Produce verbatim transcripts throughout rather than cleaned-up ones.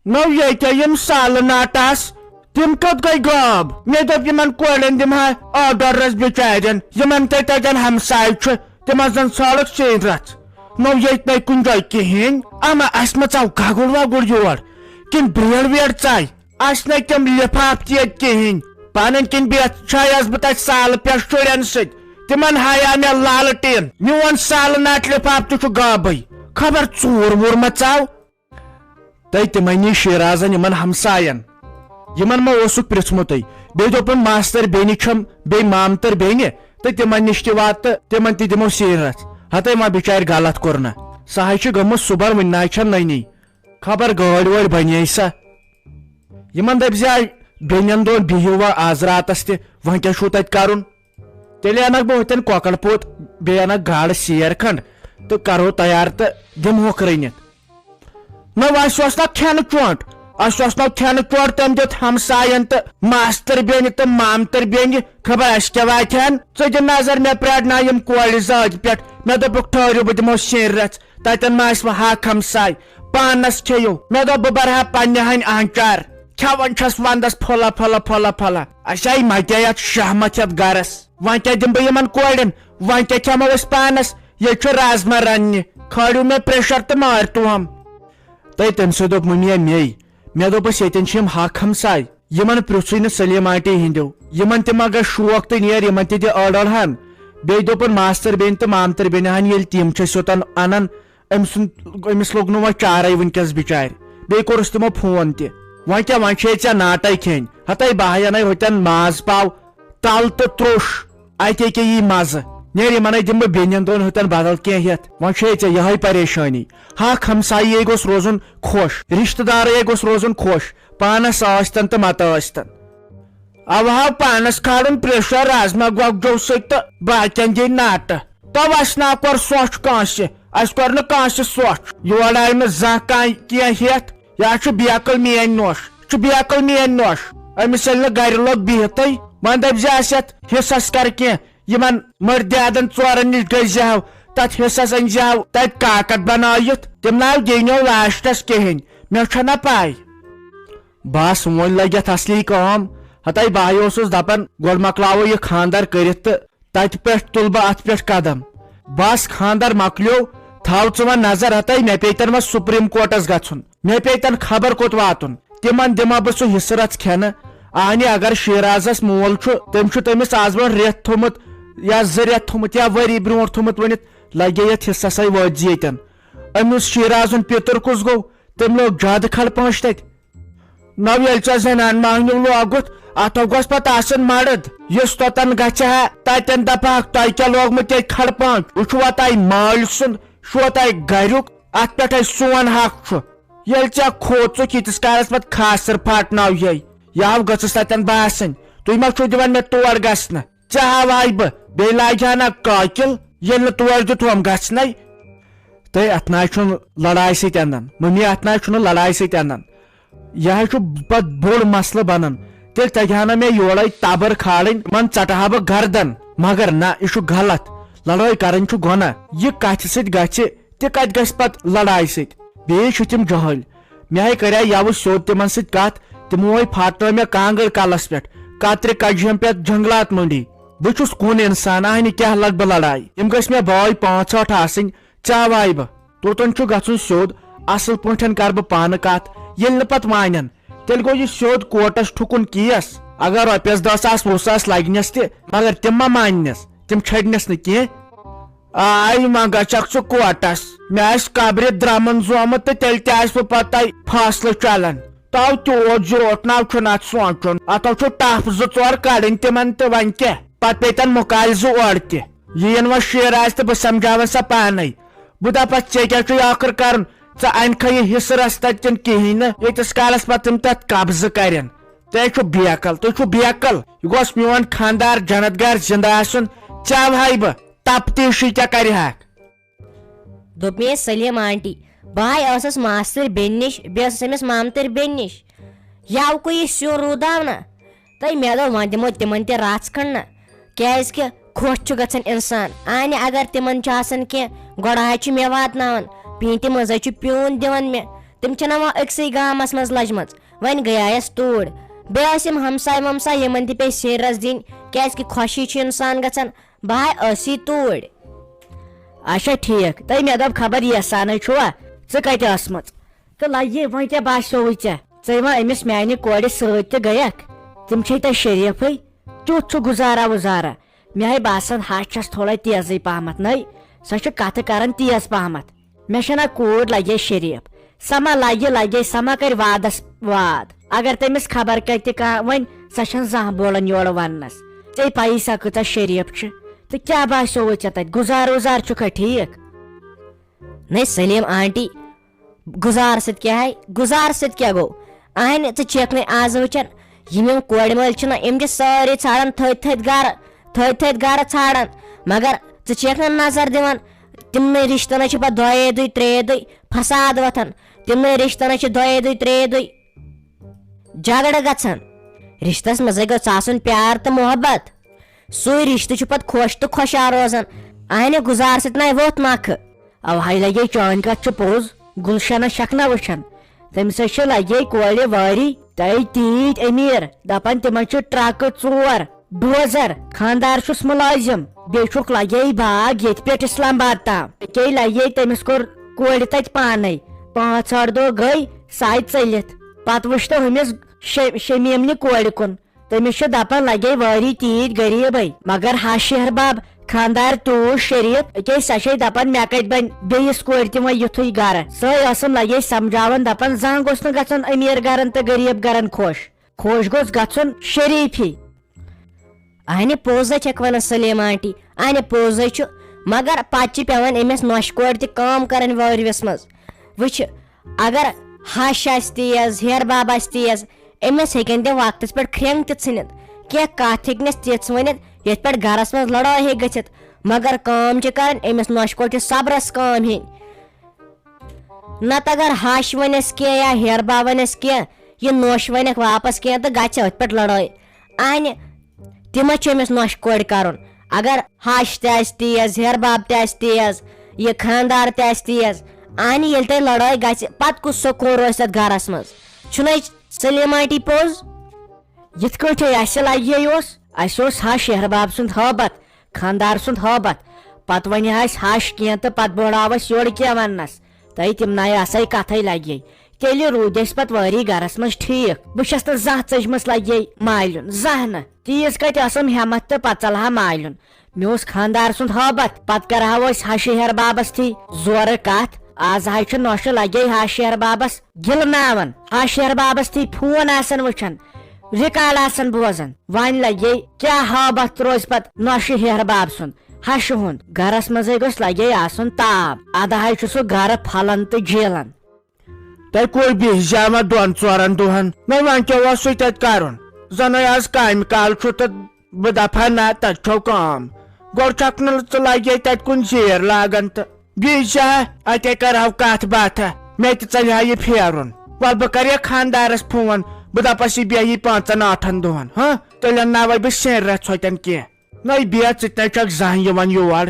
نو ییٚتہِ یِم سالہٕ ناٹہٕ آسہٕ، تِم کوٚت گٔے غٲب؟ مےٚ دوٚپ، یِمن کورٮ۪ن دِمہٕ ہا آرڈرس بِچارٮ۪ن، یِمن تہِ تتٮ۪ن ہمسایہِ چھُ، تِمن زن ژھانڈکھ سیٖن رژھ۔ نو ییٚتہِ نَے کُنہِ جایہِ کِہیٖنۍ۔ اما، اسہِ ما ژاو گگُر وگُر یور، کِنہٕ برٛیڈ ویڈ ژاے؟ اسہِ نَے تِم لفاف تہِ ییٚتہِ کِہیٖنۍ۔ پنٕنۍ کِنۍ بِہِتھ چھایس بہٕ تتہِ سالہٕ پٮ۪ٹھ شُرٮ۪ن سۭتۍ، تِمن ہایا مےٚ لالٹیٖن۔ میون سالہٕ ناٹہٕ لفاف تہِ چھُ غٲبٕے، خبر ژوٗر ووٗر ما ژاو؟ تہٕ تِمن نِش شیرازن یِمن ہمساین، یِمن ما اوسُکھ پرٛژھمُتٕے؟ بیٚیہِ دوٚپُن، ماستٕر بیٚنہِ چھم، بیٚیہِ مامتٕر بیٚنہِ، تہٕ تِمن نِش تہِ وات تہٕ تِمن تہِ دِمو سیٖن رژھ۔ ہتے وۄنۍ بِچارِ غلط کوٚر نہ، سۄ ہاے چھِ گٔمٕژ صُبحن، وُنہِ نہ چھےٚ نٔنی۔ خبر گٲڑۍ وٲڑۍ بنے سا۔ یِمن دٔپۍ زِ، آے بیٚنٮ۪ن دۄن بِہِو وۄنۍ آز راتس تہِ، وۄنۍ کیٛاہ چھُو تتہِ کرُن؟ تیٚلہِ انکھ بہٕ ہوٚتٮ۪ن کۄکر پوٚت، بیٚیہِ انکھ گاڈٕ سیر کھنڈ تہٕ کرو تیار تہٕ دِمہوکھ رٔنِتھ۔ نہ، اسہِ اوس نہ کھٮ۪نہٕ چونٹ، اسہِ اوس نہ کھٮ۪نہٕ چونٹ۔ تٔمۍ دیُت ہمساین تہٕ ماستٕر بیٚنہِ تہٕ مامتٕر بیٚنہِ، خبر اسہِ کیٛاہ واتہِ ہن۔ ژٕ دِ نظر، مےٚ پرٛارناو یِم کورِ زٲج پٮ۪ٹھ۔ مےٚ دوٚپُکھ، ٹھٔہرِو، بہٕ دِمو سیٖن رژھ، تتٮ۪ن ما آسہِ وۄنۍ حق ہمساے۔ پانس کھیٚیِو۔ مےٚ دوٚپ، بہٕ برٕ ہا پننہِ ہنہِ آنچار۔ کھٮ۪وان چھس ونٛدس پھُلہ پھُلہ پھُلہ پھُلہ۔ اسہِ آیہِ متے یتھ شہمت یتھ گرس۔ وۄنۍ کیٛاہ دِمہٕ بہٕ یِمن کورٮ۪ن؟ وۄنۍ کیٛاہ کھٮ۪مو أسۍ پانس؟ ییٚتہِ چھُ رازما رننہِ۔ کھٲلِو مےٚ پریشر تہٕ مٲرۍ توم۔ تہٕ تٔمۍ سۭتۍ دوٚپ مٔمی مے، مےٚ دوٚپُس، ییٚتٮ۪ن چھِ یِم حق ہمساے، یِمن پرٛژھُے نہٕ سلیٖم آنٹی ہِنٛدیو، یِمن تہِ ما گژھِ شوق تہٕ نیر، یِمن تہِ دِ أڑ أڑ ہن۔ بیٚیہِ دوٚپُن، ماستٕر بیٚنہِ تہٕ مامتٕر بیٚنہِ ہن، ییٚلہِ تِم چھِ أسۍ یوٚتن انان، أمۍ سُنٛد، أمِس لوٚگ نہٕ وۄنۍ چارے وٕنکیٚس بِچارِ۔ بیٚیہِ کوٚرُس تِمو فون تہِ۔ وۄنۍ کیٛاہ، وۄنۍ چھے ژےٚ ناٹے کھیٚنۍ؟ ہتے بہٕ ہا انے ہوٚتٮ۪ن ماز پاو، تل تہٕ تروٚش، اتے کیٛاہ یی مزٕ؟ نیر، یِمنے دِمہٕ بہٕ بیٚنٮ۪ن دۄن ہوٚتٮ۪ن بدل کینٛہہ ہٮ۪تھ۔ وۄنۍ چھے ژےٚ یِہے پریشٲنی۔ حق ہمسایی گوٚژھ روزُن خۄش، رشتہٕ دارے گوٚژھ روزُن خۄش، پانس ٲسۍتن تہٕ متہٕ ٲسۍتن۔ اوٕ ہاو پانس کھالُن پریشر رازما گۄگجو سۭتۍ تہٕ باقین دِنۍ ناٹہٕ۔ تو اسہِ نا کوٚر سونٛچھ کٲنٛسہِ، اسہِ کوٚر نہٕ کٲنٛسہِ سونٛچھ۔ یور آیہِ نہٕ زانٛہہ کانٛہہ کینٛہہ ہٮ۪تھ۔ یا چھُ بیقل میٲنۍ نوش، چھُ بیقل میٲنۍ نوش۔ أمِس ییٚلہِ نہٕ گرِ لوٚگ بِہِتھٕے، وۄنۍ دٔپۍ زِ اسہِ یتھ حصس کر کینٛہہ، یِمن مٔردیادن ژورن نِش گٔژھۍ زِ ہاو، تتھ حصس أنۍ زِ ہاو تتہِ کاکد بنٲیِتھ، تِم ناو دیٖنیو لاسٹس کِہیٖنۍ، مےٚ چھےٚ نہ پاے۔ بس وۄنۍ لگہِ اتھ اصلی کٲم۔ ہتے بہٕ اوسُس دپان، گۄڈٕ مۄکلاوو یہِ خاندر کٔرِتھ تہٕ تتہِ پٮ۪ٹھ تُلہٕ بہٕ اتھ پٮ۪ٹھ قدم۔ بس خاندر مۄکلیو، تھاو ژٕ وۄنۍ نظر ہتے، مےٚ پیٚیہِ تن وۄنۍ سپریم کورٹس گژھُن، مےٚ پیٚیہِ تن خبر کوٚت واتُن۔ تِمن دِمہ بہٕ سُہ حصہٕ رژھ کھٮ۪نہٕ۔ اہنہِ اگر شیرازس مول چھُ، تٔمۍ چھُ تٔمِس از برونٛٹھ رٮ۪تھ تھوٚمُت یا زٕ رٮ۪تھ تھوٚمُت یا ؤری برونٛٹھ تھوٚمُت ؤنِتھ، لگے یتھ حصس ہے وٲتۍ زِ ییٚتٮ۪ن۔ أمِس شیرازُن پیٚتُر کُس گوٚو؟ تٔمۍ لوگ زیادٕ کھڑ پانٛچ تتہِ۔ نو ییٚلہِ ژےٚ زنان مہنیو لوگُتھ، اتھو گوٚژھ پتہٕ آسُن مرد، یُس توٚتن گژھِ ہا، تتٮ۪ن دپہٕ ہاکھ، تۄہہِ کیٛاہ لوگمُت ییٚتہِ کھڑ پانٛچ؟ وٕچھِو وۄنۍ تۄہہِ مٲلۍ سُنٛد، چھُوا تۄہہِ گریُک، اتھ پٮ۪ٹھے سون حق چھُ۔ ییٚلہِ ژےٚ کھوژُکھ ییٖتِس کالس پتہٕ خاصر پھاٹناو ہے، یہِ ہاو گٔژھٕس تتٮ۪ن باسٕنۍ۔ تُہۍ ما چھِو دِوان مےٚ تور گژھنہٕ؟ ژےٚ ہاوہاے بہٕ، بیٚیہِ لاگہِ ہا نا قٲقِل، ییٚلہِ نہٕ تور دیُت ہُم گژھنَے۔ تہٕ اَتھ نہ حظ چھُنہٕ لڑایہِ سۭتۍ اَنان، مٔمی، اَتھ نہ حظ چھُنہٕ لڑایہِ سۭتۍ اَنان۔ یہِ حظ چھُ پَتہٕ بوٚڑ مسلہٕ بَنان۔ تیٚلہِ تَگہِ ہا نہ مےٚ یورَے تَبٕر کھالٕنۍ، یِمَن ژَٹہٕ ہا بہٕ گردن۔ مگر نہ، یہِ چھُ غلط۔ لڑٲے کَرٕنۍ چھُ گۄناہ۔ یہِ کَتھِ سۭتۍ گژھِ، تہِ کَتہِ گژھِ پَتہٕ لڑایہِ سۭتۍ؟ بیٚیہِ چھِ تِم جٲہِل۔ مےٚ ہے کَریٛاے یَوٕ سیوٚد تِمَن سۭتۍ کَتھ، تِمو ہے پھاٹنٲو مےٚ کانٛگٕر کَلَس پٮ۪ٹھ، کترِ کجہِ ہٮ۪م پٮ۪تھ جنگلات مٔنٛڈی۔ بہٕ چھُس کُن اِنسان، اہنہِ کیٛاہ لگہٕ بہٕ لڑایہِ؟ یِم گٔژھۍ مےٚ بٲے پانٛژھ ٲٹھ آسٕنۍ، ژاو آے بہٕ۔ توٚتن چھُ گژھُن سیوٚد، اصل پٲٹھۍ کرٕ بہٕ پانہٕ کتھ۔ ییٚلہِ نہٕ پتہٕ مانن، تیٚلہِ گوٚو یہِ سیوٚد کورٹس ٹھُکُن کیس۔ اگر رۄپیس دہ ساس وُہ ساس لگنس تہِ، مگر تِم ما ماننس، تِم چھٔڈنس نہٕ کینٛہہ۔ آے وۄنۍ گژھکھ ژٕ کوٹس۔ مےٚ آسہِ قبرِ درمُن زومُت تہٕ تیٚلہِ تہِ آسہِ وۄنۍ پتہٕ تۄہہِ فٲصلہٕ چلان۔ تو تیوٗت زیوٗٹھ ناو چھُنہٕ اتھ سونٛچُن۔ اتھو چھُ ٹپھ زٕ ژور کڑٕنۍ تِمن تہٕ وۄنۍ کیٛاہ؟ پتہٕ پیٚیہِ تن مُکالہِ زٕ اورٕ تہِ۔ یہِ یِن وۄنۍ شیر آسہِ تہٕ بہٕ سمجھاوس سۄ پانے۔ بہٕ دپس، ژےٚ کیٛاہ چھُے ٲخٕر کرُن؟ ژٕ انکھے یہِ حصہٕ رژھ تتہِ کِنہٕ کِہیٖنۍ نہٕ؟ ییٖتِس کالس پتہٕ تِم تتھ قبضہٕ کرن۔ تُہۍ چھِو بیقل، تُہۍ چھِو بیقل۔ یہِ گوٚژھ میون خاندار جنت گار زندٕ آسُن۔ ژےٚ وہے بہٕ تپتیشی کیٛاہ کرِ ہاکھ؟ دوٚپ مےٚ سلیٖم آنٹی، بہٕ ہاے ٲسٕس ماستٕرۍ بیٚنہِ نِش، بیٚیہِ ٲسٕس أمِس مامتٕرۍ بیٚنہِ نِش۔ یَوٕ کُے یہِ سیُن روٗداو نہ، تہٕ مےٚ دوٚپ وۄنۍ دِمو تِمن تہِ رژھ کھنٛڈ نہ، کیٛازِ کہِ خۄش چھُ گژھان اِنسان۔ آنہِ اگر تِمن چھُ آسان کینٛہہ، گۄڈٕ حظ چھُ مےٚ واتناوان، پیٖنتہِ منٛز حظ چھُ پیوٗن دِوان مےٚ، تِم چھِنہ وۄنۍ أکسٕے گامس منٛز لجمژ، وۄنۍ گٔیایس توٗرۍ۔ بیٚیہِ ٲسۍ یِم ہمساے ومساے، یِمن تہِ پیٚیہِ سیٖرس دِنۍ، کیازِ کہِ خوشی چھِ انسان گژھان۔ بہٕ ہاے ٲسی توٗرۍ۔ اچھا ٹھیک، تۄہہِ مےٚ دوٚپ خبر یژھانٕے چھُوا، ژٕ کتہِ ٲسمٕژ؟ تہٕ لگے وۄنۍ کیٛاہ باسیووُے ژےٚ؟ ژٕے وۄنۍ أمِس میانہِ کورِ سۭتۍ تہِ گٔیکھ، تِم چھے تۄہہِ شریفٕے۔ تیُتھ چھُ گُزارا وُزارا۔ مےٚ ہاے باسان ہش چھس تھوڑا تیزٕے پہمتھ، نٔے سۄ چھِ کتھٕ کران تیز پہمتھ۔ مےٚ چھنہ کوٗر لگے شریف، سۄ ما لگہِ لگے، سۄ ما کرِ وادس واد۔ اگر تٔمِس خبر کتہِ تہِ کانٛہہ ونہِ، سۄ چھنہٕ زانٛہہ بولان یورٕ وننس۔ ژےٚ پَیی سۄ کۭژاہ شریف چھِ۔ تہٕ کیٛاہ باسیووُے ژےٚ تتہِ؟ گُزار وُزار چھُکھا ٹھیک؟ نَے سلیٖم آنٹی، گُزار سۭتۍ کیٛاہ ہے؟ گُزار سۭتۍ کیٛاہ گوٚو؟ اہنہِ، ژٕ چھَکھ نَے آز وٕچھان، یِم یِم کورِ مٲلۍ چھِنہ، یِم چھِ سٲری ژھانڈان تھٔدۍ تھٔدۍ گرٕ، تھٔدۍ تھٔدۍ گرٕ ژھانڈان۔ مگر ژٕ چھَکھ نہٕ نظر دِوان، تِمنٕے رِشتَن چھِ پَتہٕ دۄیے دُے، ترٛیٚیہِ دُے فساد وۄتھان۔ تِمنٕے رِشتَن چھِ دۄیے دُے، ترٛیٚیہِ دُے جھگڑٕ گژھان۔ رِشتَس منٛزٕے گوٚژھ آسُن پیار تہٕ محبت۔ سُے رِشتہٕ چھُ پَتہٕ خۄش تہٕ خۄشحال روزان۔ اہنہِ گُزار سۭتۍ نَے ووٚتھ نَکھٕ۔ اوہاے لگے چٲنۍ کتھ چھِ پوٚز، گُلشنہ چھکھ نہ وٕچھان، تٔمِس ہے چھِ لگے کورِ وٲری تَے تیٖتۍ أمیٖر، دَپان تِمن چھِ ٹرکہٕ ژور، ڈوزر، خاندار چھُس مُلٲزِم، بیٚیہِ چھُکھ لگے باغ ییٚتہِ پٮ۪ٹھ اسلام آباد تام۔ أکے لگے تٔمِس کوٚر کورِ تَتہِ پانے، پانٛژھ ٲٹھ دۄہ گٔے سَے ژٔلِتھ۔ پتہٕ وٕچھ تو ہُمِس شے-، شمیٖمنہِ کورِ کُن۔ تٔمِس چھِ دَپان لگے وٲری تیٖتۍ غریٖبٕے، مگر ہا شہر باب خاندار تیوٗت شریٖف، أکے سۄ چھے دَپان مےٚ کَتہِ بَنہِ بیٚیِس کورِ تہِ وۄنۍ یُتھُے گرٕ۔ سۄے ٲسٕم لگے سمجھاوان، دَپان زانٛہہ گوٚژھ نہٕ گژھُن أمیٖر گرن تہٕ غریٖب گرن خۄش، خۄش گوٚژھ گژھُن شریٖفی۔ اہنہِ پوٚز ہے چھکھ ونان سلیٖم آنٹی، اہنہِ پوٚز ہے چھُ، مگر پتہٕ چھِ پٮ۪وان أمِس نۄشہِ کورِ تہِ کٲم کرٕنۍ وٲرۍوِس منٛز۔ وٕچھ، اگر ہش آسہِ تیز، ہیرٕ باب آسہِ تیز، أمِس ہیٚکن تِم وقتس پٮ۪ٹھ کھرٛٮ۪نٛگ تہِ ژھٕنِتھ۔ کینٛہہ کتھ ہیٚکنس تِژھ ؤنِتھ، یتھ پٮ۪ٹھ گرس منٛز لڑٲے ہیٚکہِ گٔژھِتھ۔ مگر کٲم چھِ کرٕنۍ أمِس نۄشہِ کورِ صبرس کٲم ہیٚنۍ۔ نتہٕ اگر ہش ونس کینٛہہ یا ہیرٕ باب ونس کینٛہہ، یہِ نۄش ونکھ واپس کینٛہہ تہٕ گژھِ أتھۍ پٮ۪ٹھ لڑٲے۔ اہنہِ، تہِ ما چھُ أمِس نۄشہِ کورِ کرُن؟ اگر ہش تہِ آسہِ تیز، ہیرٕ باب تہِ آسہِ تیز، یہِ خاندار تہِ آسہِ تیز، اہنہِ ییٚلہِ تۄہہِ لڑٲے گژھِ، پتہٕ کُس سکوٗن روزِ تتھ گرس منٛز؟ چھُنہٕ سلیٖم آنٹی پوٚز؟ یِتھ کٲٹھۍ اَسہِ لگے اوس، اَسہِ اوس ہا شہر باب سُنٛد ہٲبت، خاندار سُنٛد ہٲبت۔ پتہٕ وَنہِ ہا اَسہِ ہش کینٛہہ تہٕ پتہٕ بوڑاو اَسہِ یورٕ کینٛہہ وَننَس۔ تۄہہِ تِم نَے آسَے کَتھَے لگے۔ تیٚلہِ روٗدۍ أسۍ پتہٕ وٲری گرس منٛز ٹھیٖک۔ بہٕ چھَس نہٕ زانٛہہ ژٔجمٕژ لگے مالیُن، زانٛہہ نہٕ۔ تیٖژ کَتہِ ٲسٕم ہٮ۪متھ تہٕ پتہٕ ژَلہٕ ہا مالیُن۔ مےٚ اوس خاندار سُنٛد ہٲبت، پتہٕ کرٕ ہا أسۍ ہا شہر بابس تھی زورٕ کتھ۔ از ہا چھِ نۄشہِ لگے ہا شہر بابس گِلناوان، ہا شہر بابس تھی فون آسان وٕچھان، ریکارڈ آسان بوزان۔ وۄنۍ لگے کیٛاہ ہٲبت روزِ پتہٕ نۄشہِ ہیہر باب سُنٛد، ہشہِ ہُنٛد؟ گرس منٛزے گوٚژھ لگے آسُن تاپھ، ادٕ ہا چھُ سُہ گرٕ پھلان تہٕ جیلان۔ تۄہہِ کوٚر بِہِتھ زیوان دۄن ژورن دۄہن۔ نہ وۄنۍ کیٛاہ اوسُے تتہِ کرُن؟ زنٕے از کامہِ کال چھُ تہٕ بہٕ دپہٕ ہا نہ، تتہِ چھو کٲم۔ گۄڈٕ چھکھ نہٕ ژٕ لگے تتہِ کُن زیٖر لاگان تہٕ بیٚیہِ چھا اتے کرہو کتھ باتھا، مےٚ تہِ ژلہِ ہا یہِ پھیرُن۔ ول بہٕ کرٕ یہِ خاندارس فون، بہٕ دپس یہِ بیٚہہِ پانٛژن ٲٹھن دۄہن، ہاں؟ تیٚلہِ انناوے بہٕ سیرِ رژھ ہوتٮ۪ن کینٛہہ۔ نَے بیٚیہِ ژٕ تہِ نَے چھَکھ زانٛہہ یِوان یور۔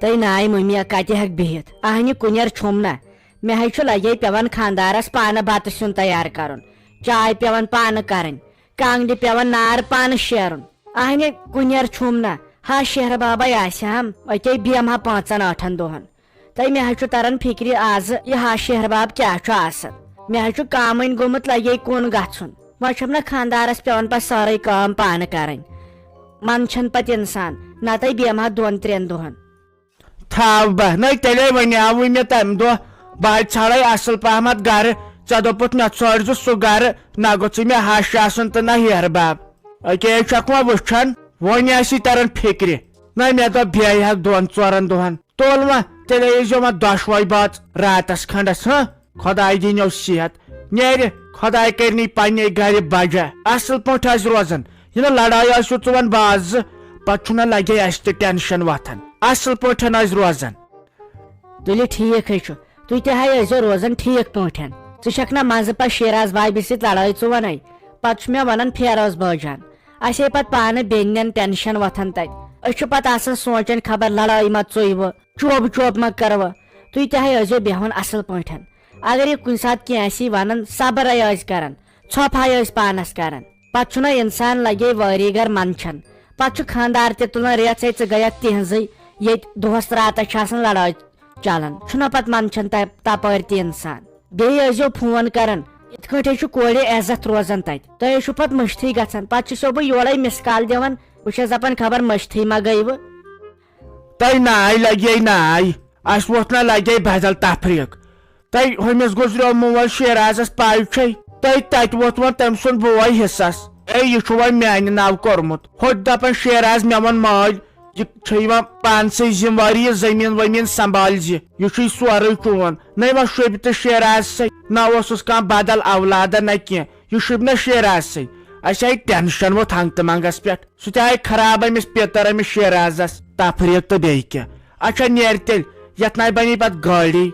تَے ناے مٔمیا کَتہِ ہٮ۪کہٕ بِہِتھ؟ اَہنہِ کُنٮ۪ر چھُم نہ۔ مےٚ ہے چھُ لگے پٮ۪وان خانٛدارَس پانہٕ بَتہٕ سیُن تیار کَرُن، چاے پٮ۪وان پانہٕ کَرٕنۍ، کانٛگڑِ پٮ۪وان نار پانہٕ شیرُن۔ اَہنہِ کُنٮ۪ر چھُم نہ۔ ہا شہر بابے آسہِ ہم، أتے بیٚہمہٕ ہا پانٛژَن ٲٹھَن دۄہَن۔ تہٕ مےٚ حظ چھُ تران فِکرِ آز یہِ ہا شہر باب کیٛاہ چھُ آسان۔ مےٚ حظ چھُ کامٕنۍ گوٚمُت لگے کُن گژھُن۔ وۄنۍ چھُم نہ خانٛدارس پٮ۪وان پتہٕ سٲرٕے کٲم پانہٕ کرٕنۍ۔ منٛدچھان پتہٕ انسان، نتہٕ بیٚہمہٕ ہا دۄن ترٛٮ۪ن دۄہن۔ تھاو بہ، نَے تیٚلے وَنیٛاوُے مےٚ تَمہِ دۄہ، بہٕ ہا ژھانٛڈے اصل پہمتھ گرٕ، ژےٚ دوٚپُتھ مےٚ ژھٲنٛڈ زِ سُہ گرٕ، نہ گوٚژھُے مےٚ ہش آسُن تہٕ نہ ہیہر بب۔ أکے چھکھ وۄنۍ وٕچھان، وۄنۍ آسی تران فِکرِ۔ نہ مےٚ دوٚپ بیٚیہِ ہٮ۪کھ دۄن ژورن دۄہن۔ تُل وۄنۍ، تیٚلہِ ٲسۍزیو وۄنۍ دۄشوے بٲژ راتس کھنٛڈس، ہاں؟ خۄداے دِنیو صحت۔ نیرِ، خۄداے کٔرِنی پننے گرِ بجا۔ اصل پٲٹھۍ آسہِ روزان۔ یہِ نہٕ لڑٲے ٲسِو ژٕ وۄنۍ باز زٕ، پتہٕ چھُنہ لگے اسہِ تہِ ٹینشن وۄتھان۔ اصل پٲٹھۍ آسہِ روزان۔ تُلِو ٹھیٖک ہے چھُ، تُہۍ تہِ ہے ٲسۍزیو روزان ٹھیٖک پٲٹھۍ۔ ژٕ چھکھ نہ منٛزٕ پتہٕ شیراز بابہِ سۭتۍ لڑٲے ژٕ ونے، پتہٕ چھُ مےٚ ونان فیروز بٲجان۔ اسے پتہٕ پانہٕ بیٚنٮ۪ن ٹینشن وۄتھان تتہِ۔ أسۍ چھِ پتہٕ آسان سونٛچان خبر لڑٲے ما ژوٚیوٕ، چوب چوب ما کٔروٕ۔ تُہۍ تہِ ہے ٲسۍزیو بیٚہوان اصل پٲٹھۍ۔ اگر یہِ کُنہِ ساتہٕ کینٛہہ آسی ونان، صبرے ٲسۍ کران، ژھۄپہے ٲسۍ پانس کران۔ پتہٕ چھُنہ انسان لگے وٲری گر منٛدچھان۔ پتہٕ چھُ خانٛدار تہِ تُلان ریژھے، ژٕ گٔیکھ تِہنٛزٕے، ییٚتہِ دۄہس راتس چھِ آسان لڑٲے چلان۔ چھُنہ پتہٕ منٛدچھان تہ-، تپٲرۍ تہِ انسان۔ بیٚیہِ ٲسۍزیو فون کران، یِتھ کٲٹھۍ چھُ کورِ عزت روزان تتہِ۔ تُہۍ ٲسِو پتہٕ مٔشتھٕے گژھان، پتہٕ چھُسو بہٕ یورے مِس کال دِوان، بہٕ چھَس دپان خبر مٔشتھٕے ما گٔیوٕ۔ تۄہہِ ناے لگے ناے، اسہِ ووت نہ لگے بدل تفریق۔ تۄہہِ ہُمِس گُزریو مول شیرازس پاے چھے، تۄہہِ تتہِ ووت وۄنۍ تٔمۍ سُنٛد بوے حصس۔ اے، یہِ چھُ وۄنۍ میانہِ ناوٕ کوٚرمُت۔ ہُتہِ دپان شیراز مےٚ ووٚن مٲلۍ، یہِ چھے یِوان پانسٕے ذمہٕ وٲری، یہِ زٔمیٖن ؤمیٖن سنبھال زِ، یہِ چھُے سورُے چون۔ نَے وۄنۍ شوٗبہِ تہٕ شیرازسٕے، نہ اوسُس کانٛہہ بدل اولادہ نہ کینٛہہ، یہِ شوٗبہِ نہ شیرازسٕے۔ اسہِ آیہِ ٹینشن وۄتھ ہنٛگ تہٕ منٛگس پٮ۪ٹھ، سُہ تہِ آیہِ خراب أمِس پیتر أمِس شیرازس۔ تفریٖق تہٕ بیٚیہِ کیٛاہ؟ اچھا نیر تیٚلہِ، یتھ ناے بنے پتہٕ گٲڑی۔